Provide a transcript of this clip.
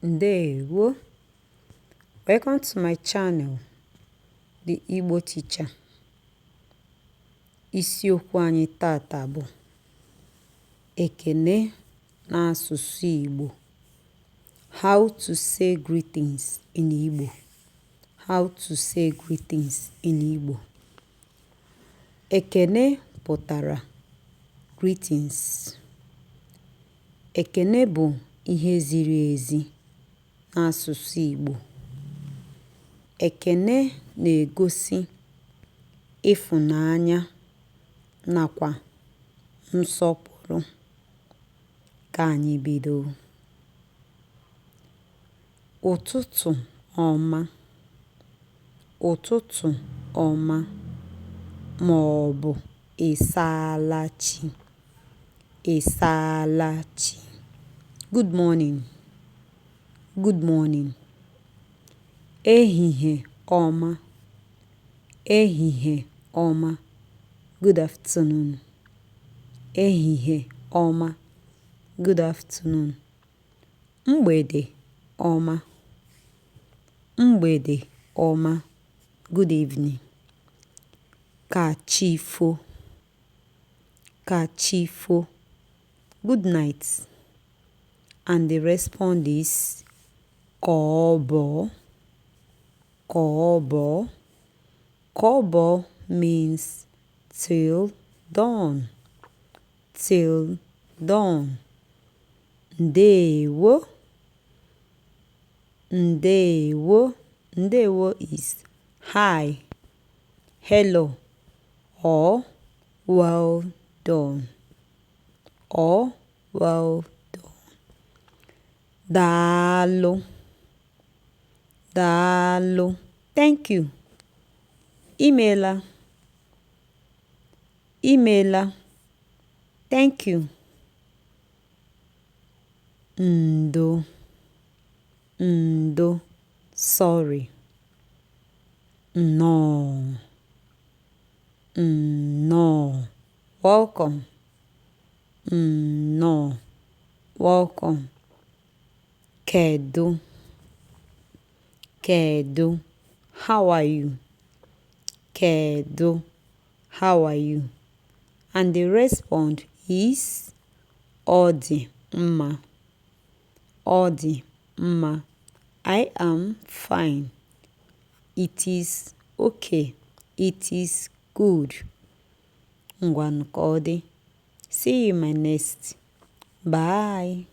Ndewo. Welcome to my channel, The Igbo Teacher. Isiokwu anyị tata bụ ekene n'asụsụ Igbo. How to say greetings in Igbo. How to say greetings in Igbo. Ekene pụtara greetings. Ekene bụ ihe ziri ezi n'asụsụ Igbo. Ekene na-egosi ịfụnanya nakwa nsọpụrụ. Ka anyị bido. Ụtụtụ ọma, ụtụtụ ọma ma ọ bụ ị saala chi, ị saala chi. Good morning, good morning. Ehihie ọma, ehihie ọma. Good afternoon. Ehihie ọma, good afternoon. Mgbede ọma, mgbede ọma. Good evening. Ka chi fo, ka chi fo. Good night. And the response is ka ọ bọọ, ka ọ bọọ. Ka ọ bọọ means till dawn, till dawn. Ndewo, ndewo. Ndewo is hi, hello, or well done, or well done. Daalụ, daalụ. Thank you. Imeela, imeela. Thank you. Ndo, ndo. Sorry. Nnọọ, nnọọ. Welcome. Nnọọ, welcome. Kedu, kedu. How are you? Kedu, how are you? And the response is Ọ dị mma, ọ dị mma. I am fine. It is okay. It is good. Ngwanụ ka ọ dị. See you in my next. Bye.